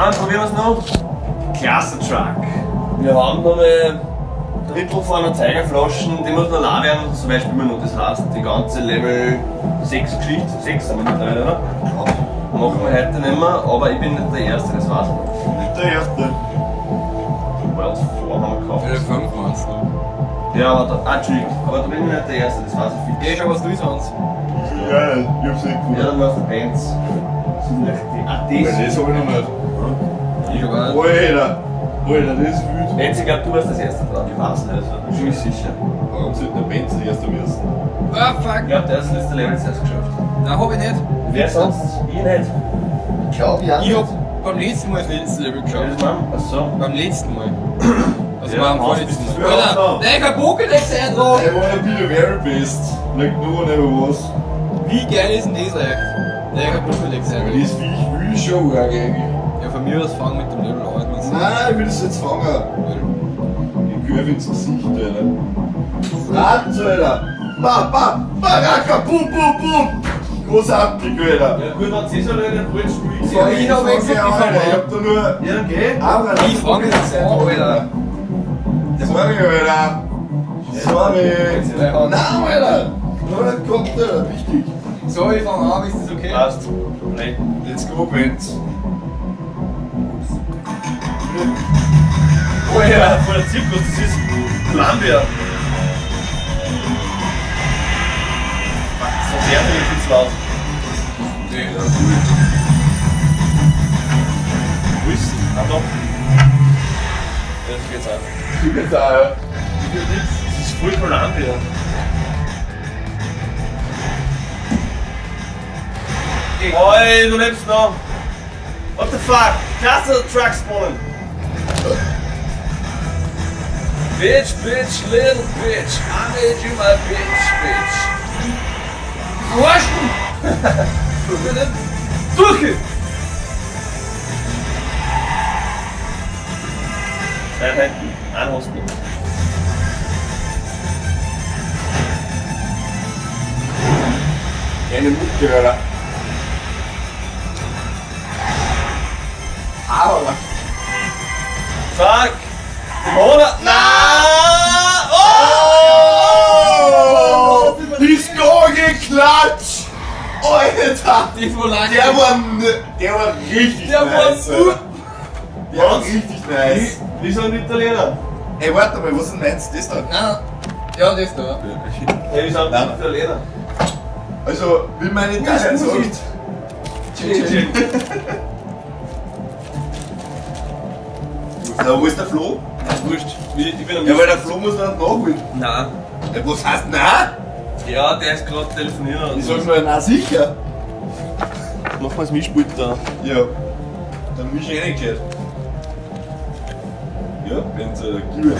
Einmal probieren wir es noch. Cluster Truck. Wir haben noch mal ein Drittel von einer Zeigerflaschen, die muss noch leer werden, zum Beispiel immer noch. Das heißt, die ganze Level 6 Geschichte, 6 haben wir mittlerweile, oder? Machen wir heute nicht mehr, aber ich bin nicht der Erste, das weiß ich. Nicht der Erste. World 4 haben wir gekauft. Level 5 meinst du? Ja, aber da, ah, Entschuldigung, aber da bin ich nicht der Erste, das weiß ich fix. Ja, schau, was du sonst. Ja, ich hab's nicht gefunden. Ja, dann war's der Benz. Das ist nicht die. Ah, Weil das. das hab ich noch nicht. Ich hab auch. Alter! Alter, das ist wild. Benz, ich glaub, du warst das Erste dran. Ich weiß nicht. Ziemlich sicher. Warum sollte der Benz der Erste müssen? Ah, fuck. Ich glaub, der hat das letzte Level zuerst geschafft. Nein, hab ich nicht. Wer sonst? Ich nicht. Ich glaube ja. Ich hab beim letzten Mal das letzte Level geschafft. Achso. Beim letzten Mal. Also Ja, beim Hans, vorletzten bist Mal. du Alter, auch nein, kein Pokédex-Eintrag! I wanna be the very best. Like no one ever was. Wie geil ist denn das eigentlich? Nein, kein Aber Pokédex-Eintrag. das Viech will ich schon arg eigentlich. Ja, von mir aus fang mit dem Level an. wenn's- Nein, ich will das jetzt fangen. Ich gehöre ins Gesicht, Alter. Franz, Alter! Ba, ba, Baraka, bum, bum, bum! Großartig, Alter! Ja gut, wenn sie so lange den Brot spielt. Fang ich hab fang gesagt, ich an, fang Alter. an. Ich hab da nur. Ja, dann geh. Aber Ich fang jetzt an, Alter. Sorry, Alter. Sorry. Nein, Alter. Noch nicht gehabt, Alter. Wichtig. So, ich fang an, ist das okay? Passt. Play. Let's go, Benz. Oh ja, voll der Zirkus, das ist Columbia. Fuck, das war sehr viel zu laut. Nee. Ja, cool. Wo ist sie? Ah, doch. Ja, das geht's auch. Ich bin da, ja. Ich bin nix. Das ist voll Columbia. Oi, du lebst noch. What the fuck? Cluster Truck spawnen. Bitch, bitch, little bitch. I made you my bitch, bitch. Verarschen! Durch! Zwei Händen, ein Hosten. Eine Mucke, Alter. Aber. Fuck! Mona! Na! Oh! Oh! Disco geklatscht! Alter! Die war lange. Der war richtig Der war nice. Alter. Der war Was? richtig nice. Wie so ein Italiener. Ey, warte mal, was denn meinst du das da? Nein. Ja, das da. Hey, wie so ein Nein. Italiener. Also, wie man in Italien sagt. Chill, chill. Na, wo ist der Flo? Wurscht. Ich bin am Ja, weil der Flo muss dann nachholen. Nein. Ja, was heißt nein? Ja, der ist gerade telefonieren. Ich sag nur, na sicher. Mach mal das Mischpult da. Ja. Dann misch ich eh nicht gescheit. Ja, Benz, Alter, gib mir.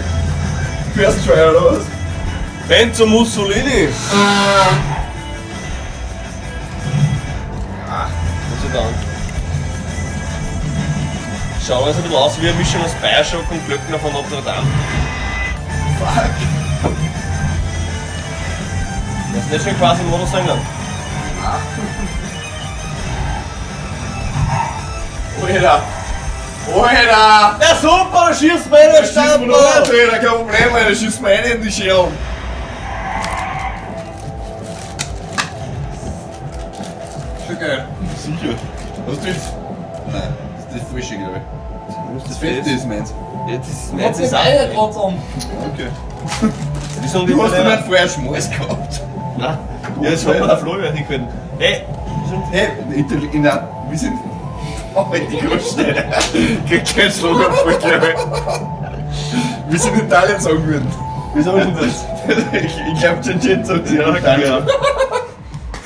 First try oder was? Benzo Mussolini! Ah, Gott sei Dank. Schaut alles ein bisschen aus wie eine Mischung aus Bioshock und Glöckner von Notre Dame. Fuck. Das ist nicht schon quasi Mono sänger. Alter. Alter! Ja super, da schießt mir einer Da schießt mir noch nicht, Alter, kein Problem, Alter, schießt mir eine in die Scheren. Schon geil. Sicher. Was du jetzt? Nein, das ist das Frische, glaube ich. Das Fette ist meins. Jetzt ist Jetzt meins ist ist eine auch. trotzdem. Okay. Wie sagen die Du hast doch Italiener? nicht vorher Schmalz gehabt. Nein. Ja, das hat mir der Flo nicht können. Hey, wie sagen Hey, Italiener, wir sind. Oh, die Großstelle. Kriegt keinen Schlaganfall, glaube ich. Wir sind in Italien sagen würden. Wie sagen die das? Ich glaube, Cin sagt sie Ja, in Italien.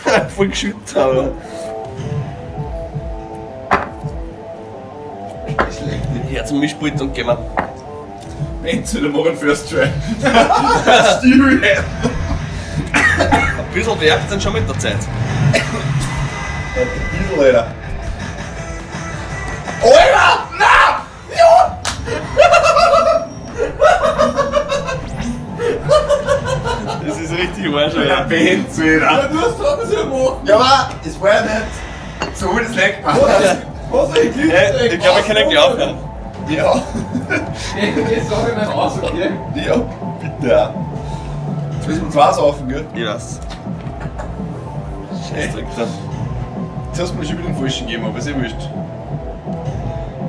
ja. Voll geschützt, aber. Her zum Mischpult und gehen wir. Benz, wir machen First Try. Stil. Ein bisschen werkt dann schon mit der Zeit. Ein bisschen, Alter. Alter! Na! Ja! Das ist richtig Arsch, Der Alter. Benz, Alter. Du hast das ja gemacht. Ja, aber es war ja nicht so, wie das nicht gemacht. Was, ich glück Hey, ich glaube, wir können gleich aufhören. Ja. Jetzt sag ich mein Aus, okay? Ja, bitte auch. Jetzt müssen wir zwei saufen, gell? Ich weiß. Scheißdreck da. Jetzt hast du mir schon wieder den falschen gegeben, aber ist eh wurscht.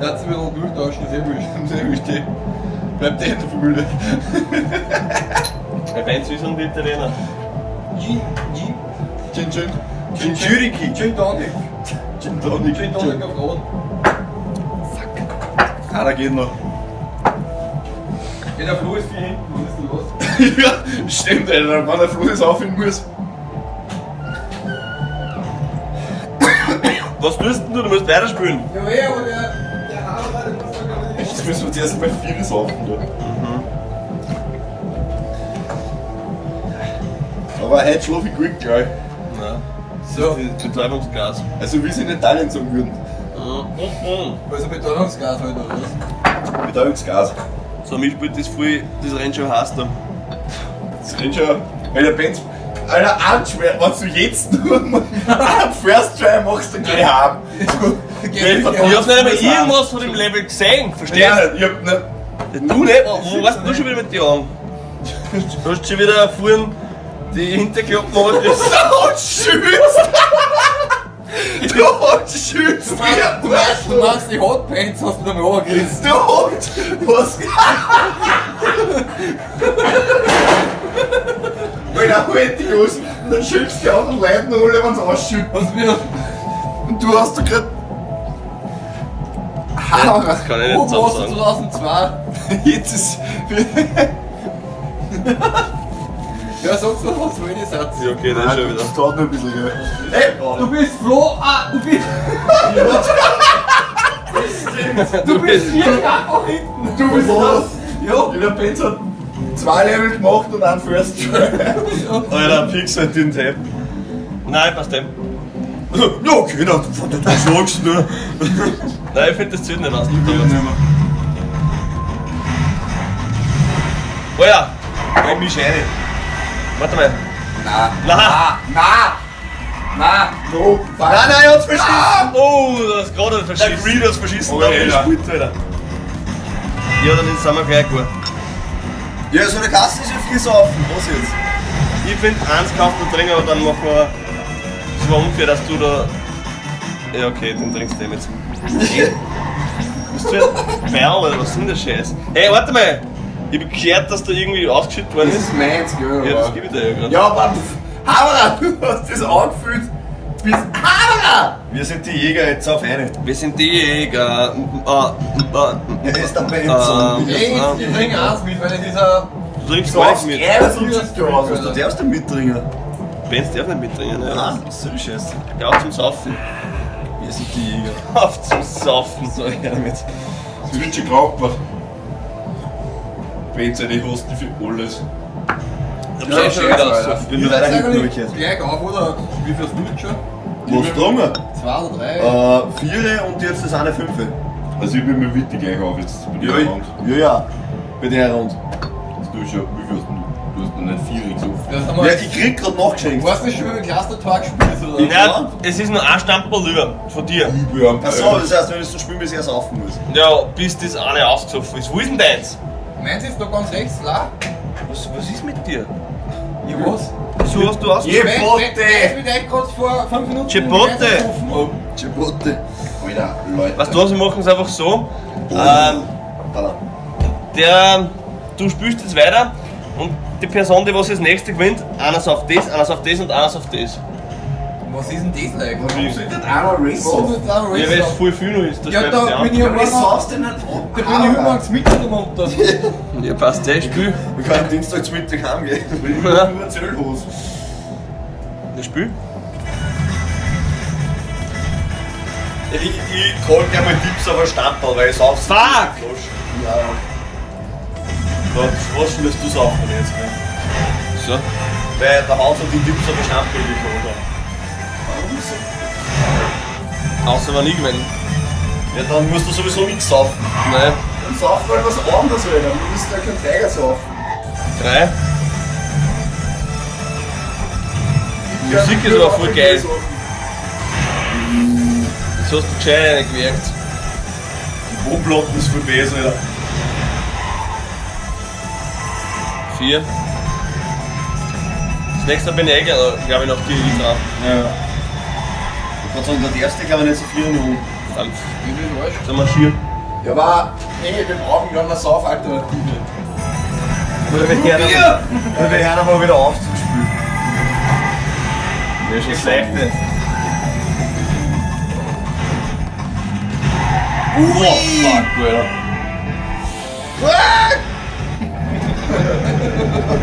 Der hat sich wieder durchtauschen, ist eh wurscht. Ist eh wurscht, eh. Bleibt eh in der Familie. Bei Benz ist ein Italiener. Gin, Gin, Gin, Gin. Gin Tunic. Gin Tonic. Gin Tonic. Gin Tonic auf Rot. Ah, da geht noch. Ja, der Flo ist viel hinten, was ist denn los? Ja, stimmt, Alter. Wenn der Flo das aufhören muss. Was tust denn du? Du musst weiterspielen. Ja, eh, aber der Haber, der muss doch gar nicht. Jetzt müssen wir zuerst mal vier saufen, da. Aber heute schlafe ich gut, glaub ich. Nein. So. Das ist Betäubungsgas. Also wie sie in Italien sagen würden. Also Betäubungsgas halt, oder was? Betäubungsgas. So, mich spielt das voll, das Rennen schon heiß da. Das rennt schon. Alter, Benz, Alter, anschwer, wenn du jetzt nur einen First Try machst, dann geh heim. Ich hab nicht einmal irgendwas von dem Level gesehen, verstehst Ja, ich hab nicht. du? Du nicht? Wo warst du schon wieder mit den Augen? Du hast schon wieder vorhin die Hinterklappen angerissen. Du schützt! Du schützt! Du machst die Hotpants, hast du da mal angerissen. Du Hund! Was? Alter, halt die Hosen und dann schimpfst du die anderen Leute noch alle, wenn sie ausschütten. Hast du mir Und du hast da grad. Hammer! Das kann ich nicht Wo warst du zusammen 2002? Jetzt ist. Ja, sag's doch, was will ich Satz. Ja, okay, das ist schon wieder. Das dauert noch ein bisschen, gell? Ey, Du bist Flo, ah, du bist. Du bist 4 Jahre hinten. du bist was? Ja. Der Benz hat 2 Level gemacht und einen First Try. Alter, Pixel den Tape. Nein, passt dem. Ja, okay, dann du sagst nur. Nein, ich finde das zählt nicht aus. Oh ja, Ich misch eine. warte mal. Na, Nein! na, na. No, Nein, nein, er hat's verschissen! Oh, das ist gerade verschissen. Der Green hat's verschissen, Oh, da ja, bin ich spielt, Alter. Ja, dann sind wir gleich gut. Ja, so der Kasten ist ja viel saufen. Was jetzt? Ich finde, eins kannst du trinken, aber dann machen wir. Das war unfair, dass du da. Ja, okay, den trinkst du eh mit. Bist du ein Perl oder was ist denn der Scheiß? Hey, warte mal! Ich hab gehört, dass da irgendwie ausgeschüttet worden Das ist. ist meins, gell? Ja, das gebe ich dir ja gerade. Ja, aber Hammerer, du hast das angefühlt. Bis Hammerer! Wir sind die Jäger jetzt auf eine. Wir sind die Jäger. Ja, ist der Benz. Ey, ich trinke eins mit, weil das ist ein. Du trinkst gar nichts mit. Was du darfst denn mittrinken? Benz darf nicht mittrinken, ja. Nein, das ist so die Scheiße. Ja, auf zum Saufen. Wir sind die Jäger. Auf zum Saufen. So, her damit. Das wird schon krank gemacht. Benz, ich hasse dich für alles. Da bist du schon wieder aus. Ich bin nur weiter hinten, hab ich gehört. Gleich auf, oder? Wie viel hast du jetzt schon? Was getrunken? 2 oder 3? 4 und jetzt das eine 5. Also ich bin mit Witte gleich auf jetzt bei der Ja, Runde. ja, ja. Bei der Runde. Hast du schon, wie viel hast du? Du hast noch nicht 4 gesoffen. Das haben wir. Ja, ich krieg grad nachgeschenkt. Weißt du schon, wie wir Cluster Talk spielst, oder? Nein, es ist nur ein Stamperl über von dir. Übel am Achso, das heißt, wir müssen spielen, bis er saufen muss. Ja, bis das eine ausgesoffen ist. Wo ist denn deins? Meins ist da ganz rechts, la. Was ist mit dir? Ja, was? So hast du ausgesoffen. Chipotle! Ich bin echt kurz vor 5 Minuten. Chipotle. Oh. Chipotle. Alter, Leute. Weißt du was, wir machen es einfach so. Pardon. Du spielst jetzt weiter und die Person, die was als nächste gewinnt, einer auf das, einer auf das und einer auf das. Was ist denn das eigentlich? Warum soll denn einer Race Warum saufen? ist da ein Ja, weil es Race? voll viel noch ist. Das Ja, schreibst da du an. bin ich ja Aber das morgen. saufst du nicht ab. Da bin ich übermorgen mit munter. Ja, passt, der Spiel. Wir können Dienstag zum Mittag heimgehen. Ja. Nur Zellhose. Das Spiel? Ich call gerne mal Tipps auf ein Stamperl, weil ich sauf's. Fuck! Ja. Was musst du saufen jetzt? Gell? So. Weil der Hans hat die Tipps auf ein Stamperl bekommen. Warum so? Außer wenn ich gewinne. Ja, dann musst du sowieso nichts saufen. Nein. Dann saufen wir halt was anderes, Alter. Wir müssen ja keinen Tiger saufen. 3. Die Musik ist aber voll geil. Jetzt hast du gescheit reingewirkt. Die Wohnplatten ist viel besser, Alter. 4. Das nächste bin ich glaube ich, noch die dran. Ja. Ich kann sagen, der erste glaube ich nicht so viel noch. 5. Ich bin Arsch. Sind wir schier. Ja, aber hey, wir brauchen gerade eine Sauf-Alternative. Oder wir hören aber wieder auf zum Spielen. Ja, schon schlechte. Oh, fuck, Alter.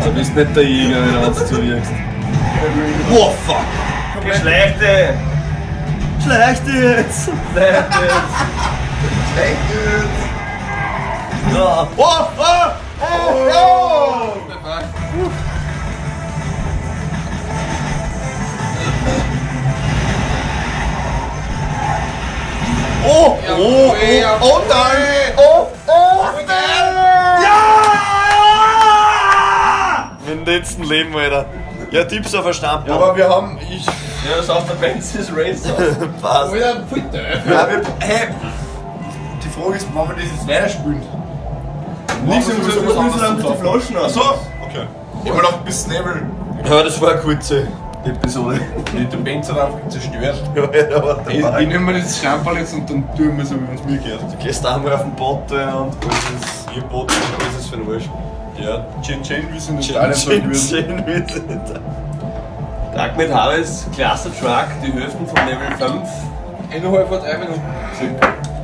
Du bist nicht der Jäger, wenn du uns zuwirkst. Oh, fuck. Geschlechte! Schlechte jetzt! Schlechte jetzt! Schlecht jetzt! Ja. Oh, oh, oh, oh. Oh, oh, oh, oh, nein! Oh, oh, nein! Ja! Mit dem letzten Leben, Alter. Ja, Tipps auf der Ja, aber wir haben. Ich. Ja, das ist auf der Benzis Race. Passt. Alter, voll Teufel. Ja, wir, hey, die Frage ist, wollen wir das jetzt weiterspielen? Nichts, wir müssen müssen dann die Flaschen aus. Achso, okay. Immer noch bis Level. Ja, das war eine kurze Episode. Der Benz hat einfach zerstört. Ja, Alter, what the Ich, fuck. ich nehme mir das Schamperl jetzt und dann tun wir so, wie es mir gehört. Du gehst einmal auf den Boot und alles ist. Ihr Boot und alles ist für den Arsch. Ja, Chin Chin, wir sind in Chin, Italien chin, gewesen. chin, wir sind da. Dark mit Harvest, Klasse Truck, die Hälfte von Level 5. Innerhalb von 3 Minuten.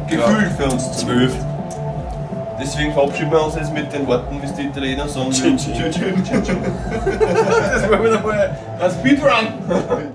Gefühl für uns 12. Deswegen verabschieden wir uns jetzt mit den Worten, wie es die Italiener sagen. Chin Chin. Chin Chin. Das war wieder mal ein Speedrun.